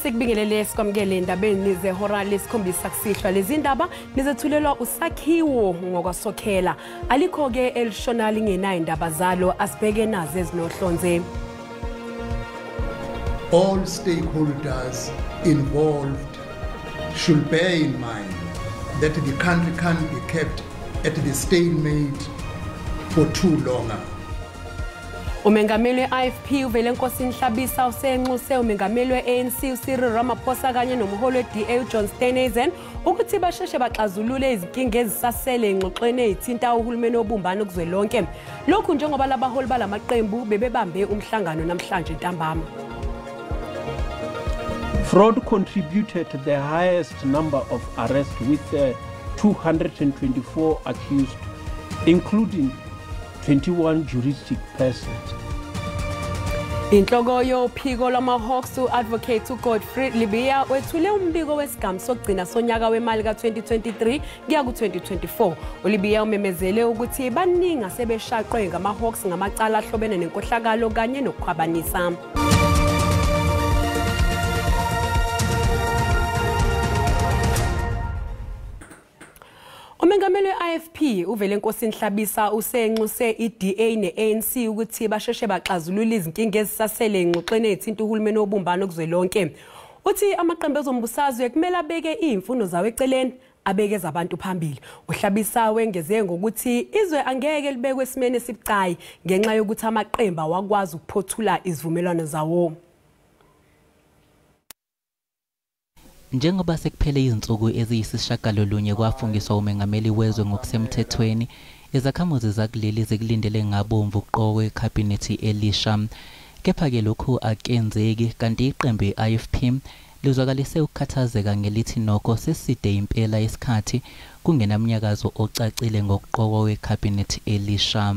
Sikubingelele sikwamukele endabeni zehora lesikhombisa kusihlwa. Lezi ndaba nizethulelwa usakhiwo ngokwasokhela. Alikho ke elishona lingenayo indaba zalo, asibheke nazo ezinohlonze. All stakeholders involved should bear in mind that the country can't be kept at the stalemate for too long. Umengameli we-IFP uVelenkosini Hlabisa usenxuse umengameli we-ANC uCyril Ramaphosa kanye nomholi we-DA uJohn Steenhuisen ukuthi basheshe baxazulule izinkinga ezisasele engxoxweni ezithinta uhulumeni wobumbano kuzwelonke. Lokhu njengoba labaholi balamaqembu bebebambe umhlangano namhlanje ntambama. Fraud contributed the highest number of arrests with 224 accused, including 21 juristic persons. Inhloko yophiko lwama-Hawks u-Advocate uGodfrey Lebeya wethule umbiko wesigamu sokugcina sonyaka wemali ka-2023 kuya ku-2024. ULebeya umemezele ukuthi baningi asebeshaqwe ngama-Hawks ngamacala ahlobene nenkohlakalo kanye nokukhwabanisa. Umengameli we-IFP uVelenkosini Hlabisa usenxuse i-DA ne-ANC ukuthi basheshe baxazulule izinkinga ezisasele engxoxweni ezithinta uhulumeni wobumbano kuzwelonke. Uthi amaqembu ezombusazwe kumele abeke izimfuno zawo eceleni, abeke zabantu phambili. UHlabisa wengeze ngokuthi izwe angeke libekwe esimeni esibucayi ngenxa yokuthi amaqembu awakwazi ukuphothula izivumelwano zawo. Njengoba sekuphele izinsuku eziyisishiyagalolunye kwafungiswa umengameli wezwe ngokusemthethweni, izakhamuzi zakuleli zikulindele ngabomvu ukuqokwa kwekhabhinethi elisha. Kepha-ke lokhu akenzeki, kanti iqembu i-IFP lizwakalise ukukhathazeka ngelithi nokho seside impela isikhathi kungenamnyakazo ocacile ngokuqokwa kwekhabhinethi elisha.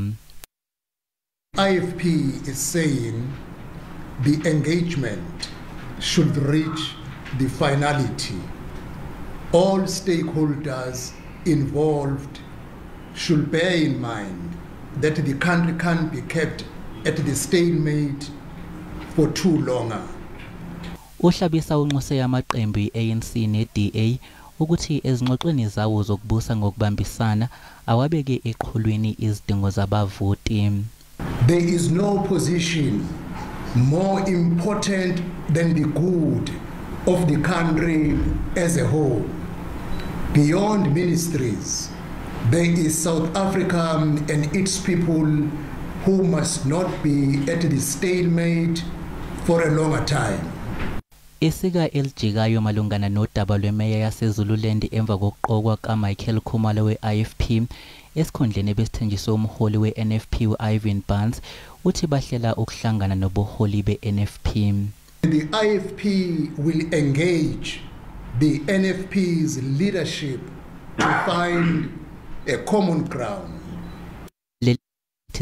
IFP is saying the engagement should reach the finality. All stakeholders involved should bear in mind that the country can't be kept at the stalemate for too long. UHlabisa unxuse amaqembu i-ANC ne-DA ukuthi ezingxoxweni zawo zokubusa ngokubambisana awabeke eqhulwini izidingo zabavoti. There is no position more important than the good of the country as a whole. Beyond ministries, there is South Africa and its people who must not be at the stalemate for a longer time. Isika elijikayo malungana nodaba lwemeya yaseZululand emva kokuqokwa kaMichael Khumalo we-IFP esikhundleni ebesithenjiswe umholi we-NFP u-Ivan Barnes, uthi bahlela ukuhlangana nobuholi be-NFP. The IFP will engage the NFP's leadership to find a common ground. Leli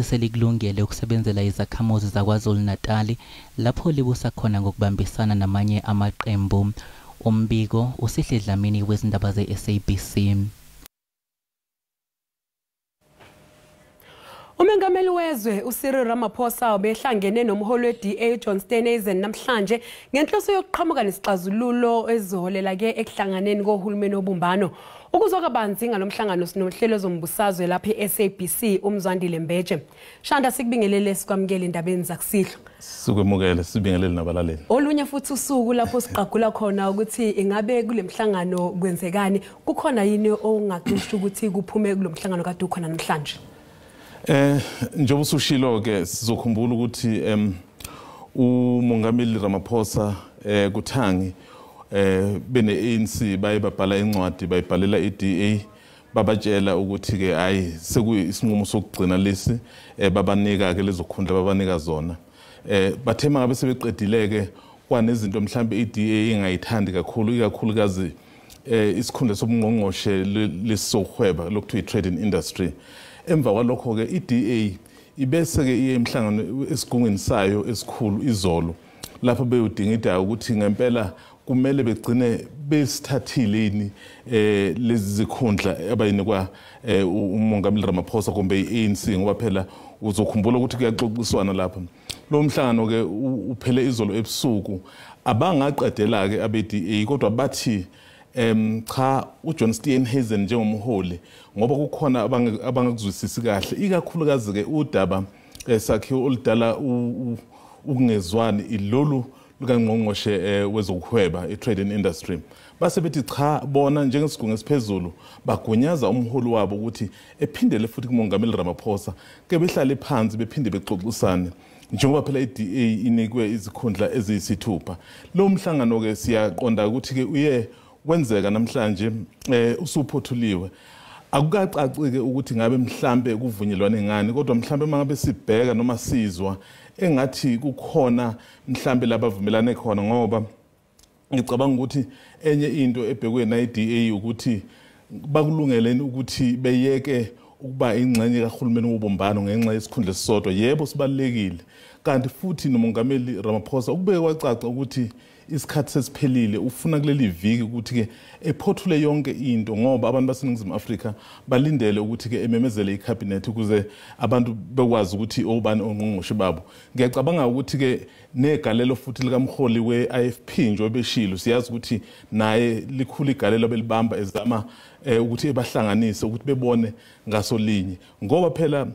selikulungele ukusebenzela izakhamuzi zaKwaZulu-Natal lapho libusa khona ngokubambisana namanye amaqembu. Umbiko uSihle Dlamini wezindaba ze-SABC. Umengameli wezwe uCyril Ramaphosa ubehlangene nomholi we-DA John Steenhuisen namhlanje ngenhloso yokuqhamuka nesixazululo eziholela ke ekuhlanganeni kohulumeni wobumbano. Ukuzwa kabanzi ngalomhlangano sinomhlelo zombusazwe lapha e-SABC uMzwandile Mbeje. Shanda, sikubingelele sikwamukele endabeni zakusihlwa. Sikwemukele, sibingelele nabalaleli. Olunye futhi usuku lapho siqagula khona ukuthi ingabe kule mhlangano kwenzekani, kukhona yini ongakusho ukuthi kuphume kulomhlangano kade ukhona namhlanje? Njengoba usushilo ke, sizokhumbula ukuthi uMongameli Ramaphosa kuthangi bene ANC baye babhala incwadi bayibhalela iDA babatshela ukuthi ke hayi sekuyisinqumo sokugcina lesi, babanika ke lezokhundla babanika zona. Bathe mangabe sebeqedile ke kwanezinto mhlambe iDA ingayithandi kakhulu, ikakhulukazi isikhundla sobungqongqoshe lesokuhweba lokuthiwa i-trade and industry. Emva kwalokho ke iDA ibese ke iye emhlangano esigungwini sayo esikhulu izolo, lapho beyodingida ukuthi ngempela kumele begcine Besithathile lezi zikhundla abayinikwa uMongameli Ramaphosa kumbe iANC, ngoba phela uzokhumbula ukuthi kuyaxoxiswana lapha. Lo mhlangano ke uphele izolo ebusuku, abangaqedela ke abeDA, kodwa bathi cha, uJohn Steenhuisen njengomholi, ngoba kukhona abangakuzwisisi kahle, ikakhulukazi ke udaba sakhiwo oludala ukungezwani ilolu lukangqongqoshe wezokuhweba, i-trade and industry. Base bethi cha, bona njengesigungu esiphezulu bagunyaza umholi wabo ukuthi ephindele futhi kuMongameli Ramaphosa, ke behlale phansi bephinde bexoxisane, njengoba phela i-DA inikwe izikhundla eziyisithupha. Lo mhlangano ke siyaqonda ukuthi ke uye wenzeka namhlanje, usuphothuliwe. Akukacaci-ke ukuthi ngabe mhlambe kuvunyelwane ngani, kodwa mhlambe mangabe sibheka noma sizwa engathi kukhona mhlambe labavumelane khona, ngoba ngicabanga ukuthi enye into ebhekwe na-DA ukuthi bakulungeleni ukuthi beyeke ukuba ingxenye kahulumeni wobumbano ngenxa yesikhundla esisodwa. Yebo, sibalulekile, kanti futhi noMongameli Ramaphosa ukubeke kwacaca ukuthi isikhathi sesiphelile, ufuna kuleli viki ukuthi-ke ephothule yonke into, ngoba abantu baseNingizimu Afrika balindele ukuthi-ke ememezele ikhabhinethi ukuze abantu bekwazi ukuthi obani ongqongqoshe babo. Ngiyacabanga ukuthi-ke negalelo futhi likamholi we-IFP njengoba beshilo, siyazi ukuthi naye likhulu igalelo belibamba ezama ukuthi ebahlanganise ukuthi bebone ngasolinye, ngoba phela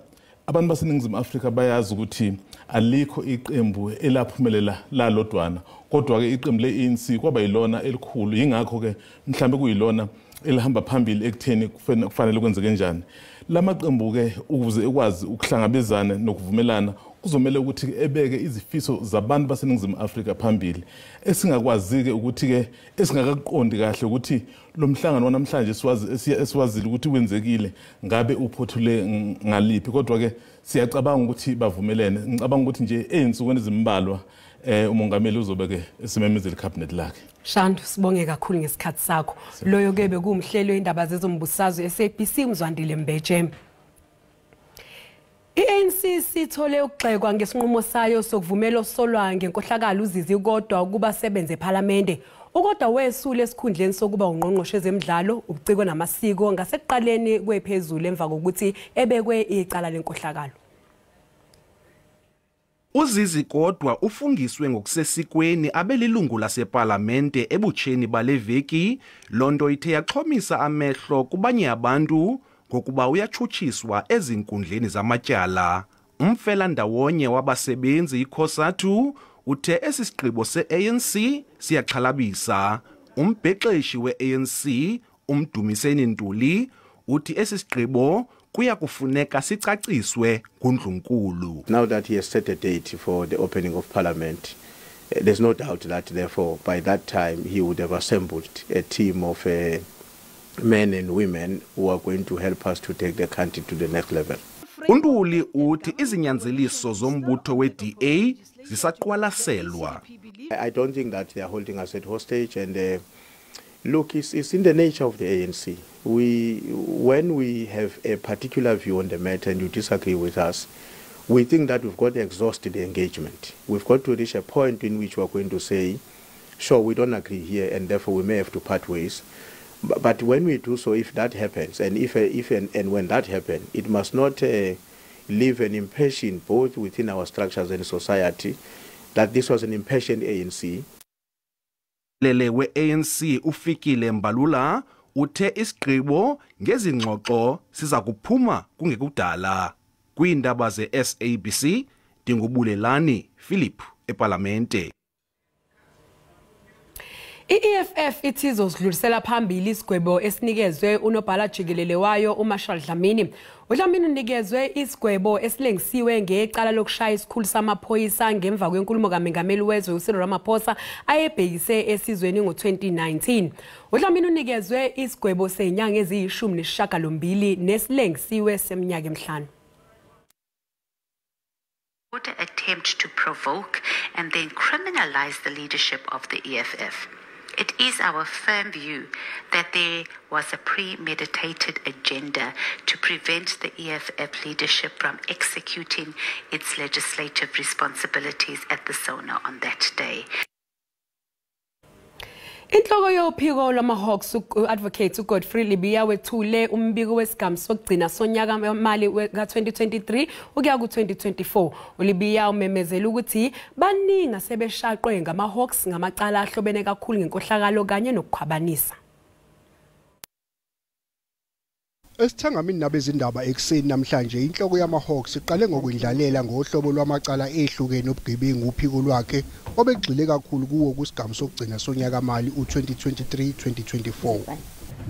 abantu baseNingizimu Afrika bayazi ukuthi alikho iqembu elaphumelela lalodwana, kodwa-ke iqembu le-ANC kwaba yilona elikhulu, yingakho-ke mhlambe kuyilona elihamba phambili ekutheni kufanele kwenzeke njani. Lamaqembu-ke ukuze ekwazi ukuhlangabezana nokuvumelana kuzomele ukuthi ebeke izifiso zabantu baseNingizimu Afrika phambili. Esingakwazi-ke ukuthi-ke esingakakuqondi kahle ukuthi lo mhlangano wanamhlanje esiwazile ukuthi wenzekile ngabe uphothule ngaliphi, kodwa-ke siyacabanga ukuthi bavumelene. Ngicabanga ukuthi nje ey'nsukwini ezimbalwa umongameli uzobe-ke esimemezela ikhabhinethi lakhe. Shandu, sibonge kakhulu ngesikhathi sakho. Loyo ke bekuwumhleli wendaba zezombusazwe SABC uMzwandile Mbeje. I-ANC sithole ukugxekwa ngesinqumo sayo sokuvumela osolwa ngenkohlakalo uZizi Kodwa ukuba sebenze ePhalamende. UKodwa wesule esikhundleni sokuba ungqongqoshe wezemidlalo, ubuciko namasiko ngasekuqaleni kwephezulu emva kokuthi ebekwe icala lenkohlakalo. UZizi Kodwa ufungiswe ngokusesikweni abelilungu lasePalamente ebutsheni bale veki. Lonto ithe yaxhomisa amehlo kubanye abantu ngokuba uyatshutshiswa ezinkundleni zamatyala. Umfelandawonye wabasebenzi iCOSATU uthe esi sigqibo se-ANC siyaxhalabisa. Umbhexeshi we-ANC uMdumiseni Ntuli uthi esi sigqibo kuya kufuneka sicaciswe ngundlunkulu. Now that he has set a date for the opening of parliament, there's no doubt that therefore by that time he would have assembled a team of men and women who are going to help us to take the country to the next level. UNtuli uthi izinyanzeliso zombutho we-DA zisaqwalaselwa. I don't think that they are holding us at hostage, and look, it's in the nature of the ANC. When we have a particular view on the matter and you disagree with us, we think that we've got to exhaust the engagement. We've got to reach a point in which we're going to say, sure, we don't agree here, and therefore we may have to part ways. But when we do so, if that happens, and if and when that happens, it must not leave an impression both within our structures and society that this was an impatient ANC. Lele we-ANC uFikile Mbalula uthe isigqibo ngezingxoxo siza kuphuma kungekudala. Kwiindaba ze-SABC, ndinguBulelani Philip ePalamente. I-EFF ithi izozidlulisela phambili isigwebo esinikezwe unobhala jikelele wayo uMarshall Dlamini. UDlamini unikezwe isigwebo esilengisiwe ngecala lokushaya isikhulu samaphoyisa ngemva kwenkulumo kaMengameli wezwe uCyril Ramaphosa ayebhekise esizweni ngo-2019. UDlamini unikezwe isigwebo sezinyanga eziyi-18 nesilengisiwe seminyaka emihlanu. Attempt to provoke and then criminalize the leadership of the EFF. It is our firm view that there was a premeditated agenda to prevent the EFF leadership from executing its legislative responsibilities at the SONA on that day. Inhloko yophiko lwama-Hawks u-Advocate uGodfrey Lebeya wethule umbiko wesigamu sokugcina sonyaka mali ka-2023 ukuya ku-2024. ULebeya umemezela ukuthi baningi asebeshaqwe ngama-Hawks ngamacala ahlobene kakhulu ngenkohlakalo kanye nokukhwabanisa. Esithangamini nabezindaba ekuseni namhlanje, inhloko yama-Hawks iqale ngokwendlalela ngohlobo lwamacala ehlukene obugebengu uphiko lwakhe obegxile kakhulu kuwo kusigamu sokugcina sonyaka mali u-2023-2024.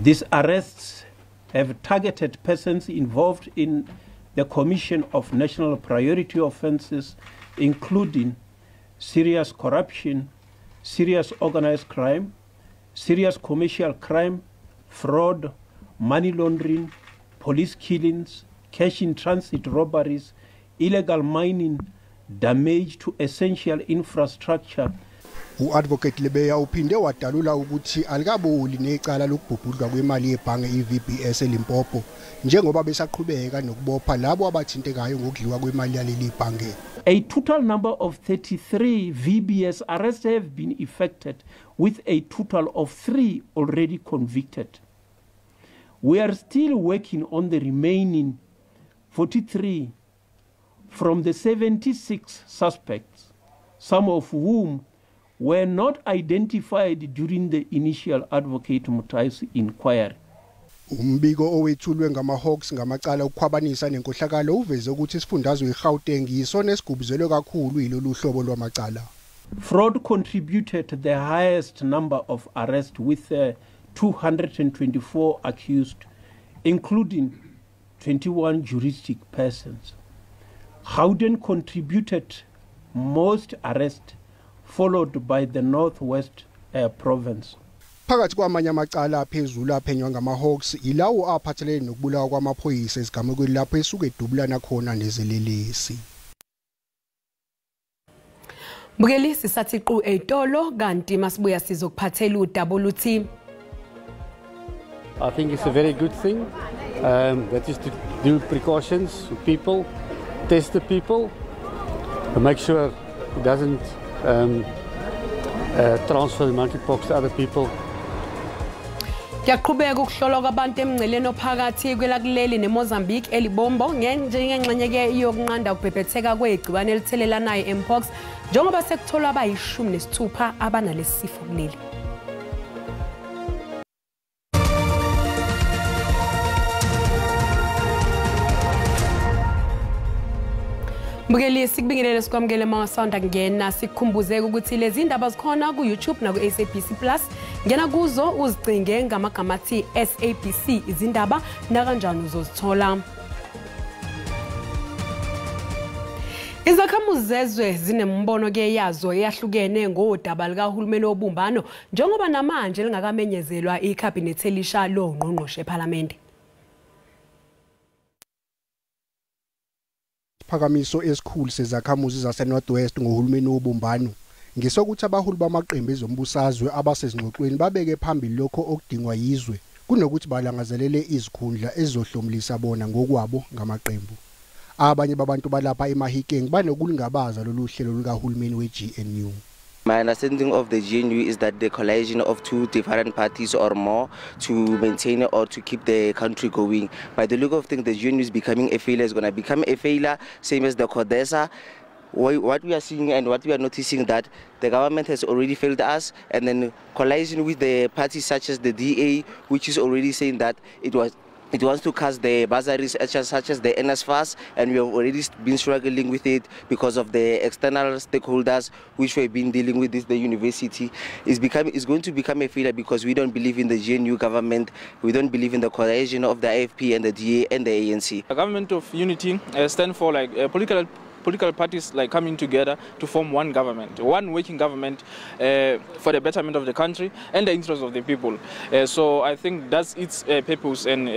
These arrests have targeted persons involved in the commission of national priority offenses, including serious corruption, serious organized crime, serious commercial crime, fraud, money laundering, police killings, cash in transit robberies, illegal mining, damage to essential infrastructure. U-Advocate Lebeya uphinde wadalula ukuthi alikaboli necala lokubhubhudlwa kwemali yebhange i-VBS eLimpopo, njengoba besaqhubeka nokubopha labo abathintekayo ngokudliwa kwemali yaleli bhange. A total number of 33 VBS arrests have been effected, with a total of 3 already convicted. We are still working on the remaining 43 from the 76 suspects, some of whom were not identified during the initial Advocate Mothae's inquiry. Umbiko owethulwe ngama-Hawks ngamacala okukhwabanisa nenkohlakalo uveze ukuthi isifundazwe iGauteng yisona esigubuzelwe kakhulu yilolu hlobo lwamacala. Fraud contributed the highest number of arrests, with 224 accused, including 21 juristic persons. Gauteng contributed most arrests, followed by the Northwest Province. Phakathi kwamanye amacala aphezulu aphenywa ngama-Hawks yilawo aphathelene nokubulawa kwamaphoyisa ezigamekweni lapho esuke edubulana khona nezelelesi. Mbukeli, sisathi qu ey'tolo, kanti masibuya sizokuphathela udaba oluthi I think it's a very good thing. That is to do precautions with people, test the people, and make sure it doesn't transfer the monkeypox to other people. Kuyaqhubeka ukuhlolwa kwabantu emngceleni ophakathi kwelakuleli neMozambique eLibombo njengengxenye-ke yokunqanda ukubhebhetheka kwegciwane elithelelanayo mpox, njengoba sekutholwa abayi-16 abanalesi sifo kuleli. Mbukeli, sikubingelele sikwamukele mawasanda kungena, sikukhumbuze ukuthi lezi ndaba zikhona ku-YouTube naku-SABC Plus. Ngena kuzo uzicinge ngamagama athi SABC izindaba, nakanjani uzozithola. Izakhamuzi zezwe zinembono-ke yazo eyahlukene ngodaba likahulumeni wobumbano, njengoba namanje lingakamenyezelwa ikhabhinethi elisha longqongqoshe ephalamende. Isiphakamiso esikhulu sezakhamuzi zaseNorth West ngohulumeni wobumbano ngesokuthi abaholi bamaqembu ezombusazwe abasezingxoxweni babeke phambili lokho okudingwa yizwe kunokuthi balangazelele izikhundla ezizohlomulisa bona ngokwabo ngamaqembu. Abanye babantu balapha eMahikeng banokulingabaza lolu hlelo likahulumeni we-GNU. My understanding of the GNU is that the coalition of two different parties or more to maintain or to keep the country going. By the look of things, the GNU is becoming a failure. It's going to become a failure, same as the CODESA. What we are seeing and what we are noticing that the government has already failed us, and then coalition with the parties such as the DA, which is already saying that it wants to cast the bursaries such as the NSFAS, and we have already been struggling with it because of the external stakeholders which we've been dealing with. This, the university is going to become a failure because we don't believe in the GNU government, we don't believe in the coalition of the IFP and the DA and the ANC. The government of unity stands for like political parties like coming together to form one government, one working government for the betterment of the country and the interests of the people. So I think that's its purpose and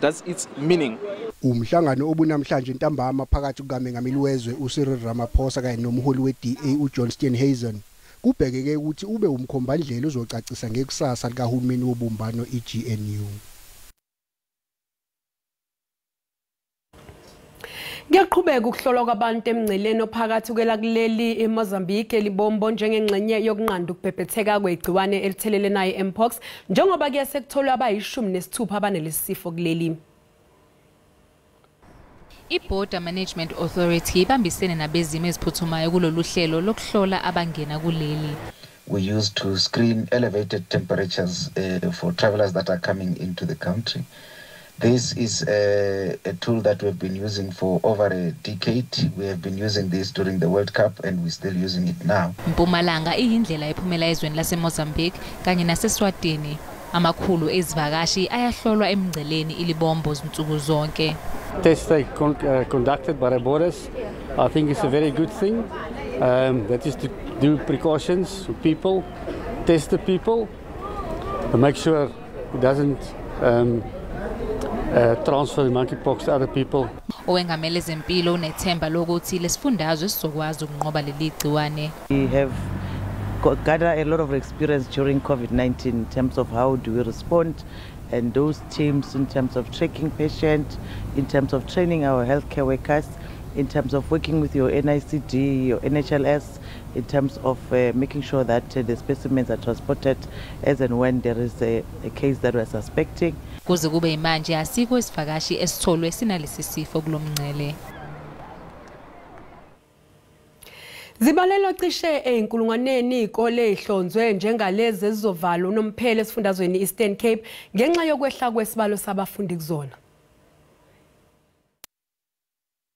that's its meaning. Umhlangano obunamhlanje ntambama phakathi kukaMengameli wezwe uCyril Ramaphosa kanye nomholi we-DA uJohn Steenhuisen kubhekeke ukuthi ube umkhombandlela ozocacisa ngekusasa likahulumeni wobumbano i-GNU. Kuyaqhubeka ukuhlolwa kwabantu emngceleni ophakathi kwelakuleli eMozambique eLibombo njengengxenye yokunqanda ukubhebhetheka kwegciwane elithelelanayo i-Mpox, njengoba kuye sekutholwe abayi-16 abanalesi sifo kuleli. I-Border Management Authority ibambisene nabezimo eziphuthumayo kulolu hlelo lokuhlola abangena kuleli. We use to screen elevated temperatures for travelers that are coming into the country. This is a tool that we've been using for over a decade. We have been using this during the World Cup and we're still using it now. Mpumalanga iyindlela ephumela ezweni laseMozambique kanye naseSwatini. Amakhulu ezivakashi ayahlolwa emngceleni iLibombo zinsuku zonke. Tests they conducted by the borders, I think it's a very good thing. That is to do precautions for people, test the people, and make sure it doesn't transfer the monkeypox to other people. Owengamele ezempilo unethemba lokuthi lesifundazwe sizokwazi ukunqoba leli gciwane. We have gathered a lot of experience during COVID-19 in terms of how do we respond, and those teams in terms of tracking patients, in terms of training our healthcare workers, in terms of working with your NICD, your NHLS, in terms of making sure that the specimens are transported as and when there is a case that we're suspecting. Kuze kube manje asikho isivakashi esitholwe sinalesi sifo kulomngcele. Zibalelwa cishe eyinkulungwaneni izikole ezihlonzwe njengalezi ezizovalwa unomphela esifundazweni Eastern Cape ngenxa yokwehla kwesibalo sabafundi kuzona.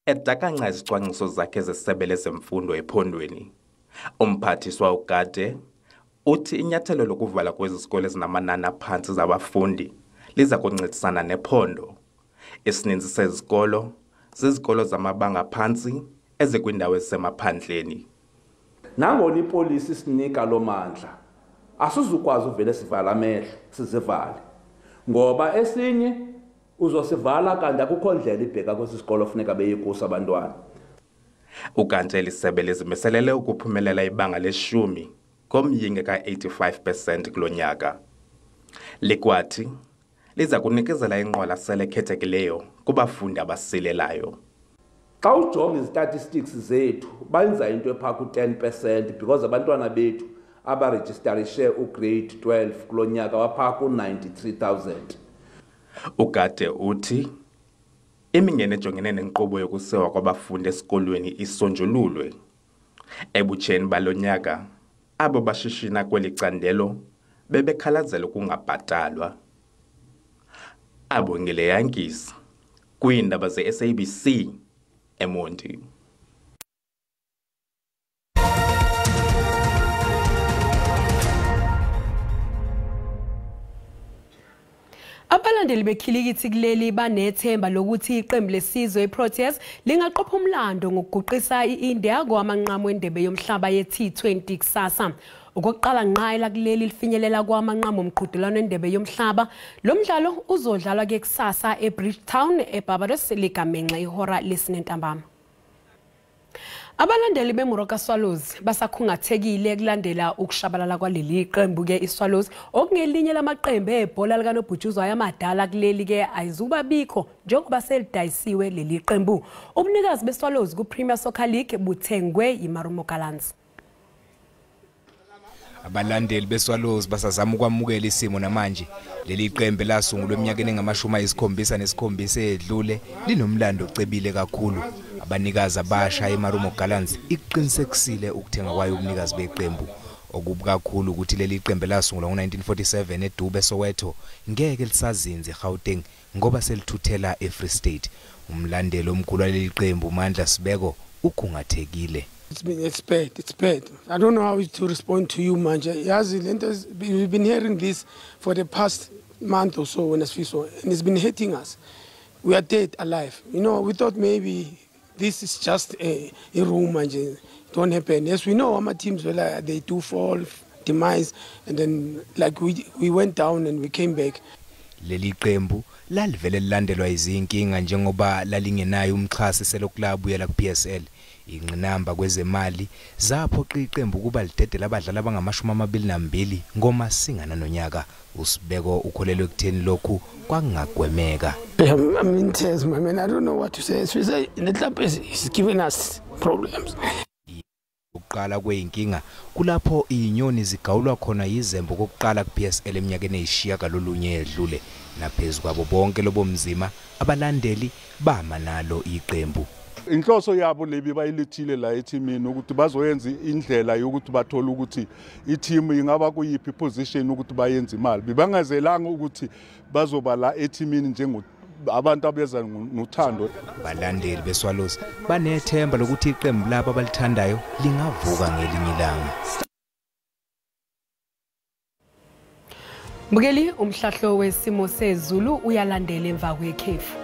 Edakanca izicwangciso zakhe zesebe lezemfundo ephondweni, umphathiswa uGade uthi inyathelo lokuvala kwezi zikole ezinamanani aphantsi zabafundi liza kuncedisana nephondo. Isininzi sezikolo zizikolo zamabanga phantsi ezikwindawo ezisemaphandleni. Nangona ipolisi isinika lo mandla, asizukwazi uvele sivala amehlo sizivale, ngoba esinye uzosivala kanti akukho ndlela ibheka kwesi sikolo funeka beye kuso abantwana. Ukanti eli sebe lizimiselele ukuphumelela ibanga leshumi ngomyinge ka-85% kulo nyaka. Likwathi liza kunikezela ingqwalasela ekhethekileyo kubafundi abasilelayo. Xa ujonga izitatistics zethu, benza into ephaa ku-10% because abantwana bethu abarejistarishe ugrade 12 kulo nyaka baphaa ku-93,000. UGade uthi imingeni ejongene nenkqubo yokusewa kwabafundi esikolweni isonjululwe. Ebutsheni balo nyaka, abo bashishina kweli candelo bebekhalazela ukungabhatalwa. Abongile Yankees kwiindaba ze-SABC eMonti. Abalandeli bekhilikithi kuleli banethemba lokuthi iqembu lesizwe iProteas lingaqopha umlando ngokuguqisa i-India kwamanqamu endebe yomhlaba ye-T20 kusasa. Okokuqala ngqa kuleli lifinyelela kwamanqamu omqhudelwano endebe yomhlaba. Lo mdlalo uzodlalwa ke kusasa eBridgetown eBarbados ligamenxe ihora lesine ntambama. Abalandeli beMoroka Swallows basakhungathekile kulandela ukushabalala kwaleli qembu ke iSwallows okungelinye lamaqembu ebhola likanobhutshuzwayo amadala kuleli ke ayizuba bikho njengoba selidayisiwe leli qembu. Ubunikazi beSwallows kuPremier Soccer League buthengwe yiMarumo Gallants. Abalandeli beSwallows basazama ukwamukela isimo namanje. Leli qembu lasungulwa eminyakeni engama-77 edlule linomlando ocebile kakhulu. Abanikazi abasha eMarumo Gallants iqinisekisile ukuthenga kwayo ubunikazi beqembu. Okubi kakhulu ukuthi leli qembu lasungulwa ngo-1947 eDube Soweto ngeke lisazinze eGauteng ngoba selithuthela eFree State. Umlandeli omkhulu waleli qembu Mandla Sibeko ukhungathekile. It's bad, it's bad. I don't know how to respond to you, manje. Yazi, we've been hearing this for the past month or so when Sifiso, and it's been hitting us. We are dead alive. You know, we thought maybe this is just a rumor, manje. It won't happen. Yes, we know our teams, well, they do fall, demise, and then like we went down and we came back. Leli qembu lalivele lilandelwa izinkinga njengoba lalingenayo umxhasi selokhu labuyela ku-PSL. Ingqinamba kwezemali zaphoqa iqembu ukuba lidedele abadlali abangama-22 ngomasingana nonyaka. Usibeko ukholelwe ekutheni lokhu kwakungagwemeka. I'm in tears, my man. I don't know what to say. The club is giving us problems. Ukuqala kweyinkinga kulapho izinyoni zigawulwa khona yizembe kokuqala kuPSL eminyakeni eyishiyagalolunye edlule. Naphezu kwabo bonke lobomzima, abalandeli bama nalo iqembu. Inhloso yabo lebi bayilethile la ethimini ukuthi bazoyenza indlela yokuthi bathole ukuthi i-team ingaba kuyiphi position ukuthi bayenze imali. Bebangazelanga ukuthi bazoba la ethimini njengo abantu abeza nothando. Abalandeli beSwallows banethemba lokuthi iqembu labo abalithandayo lingavuka ngelinye ilanga. Mbukeli, umhlahlo wesimo sezulu uyalandela emva kwekhefu.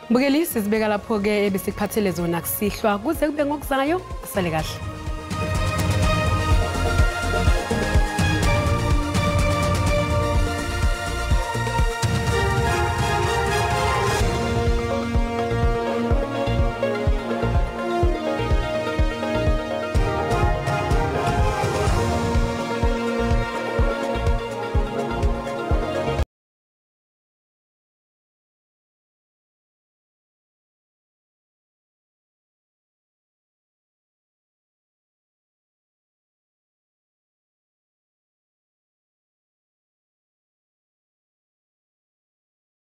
Mbukeli, sizibeka lapho-ke ebesikuphathele zona kusihlwa kuze kube ngokuzayo. Sale kahle.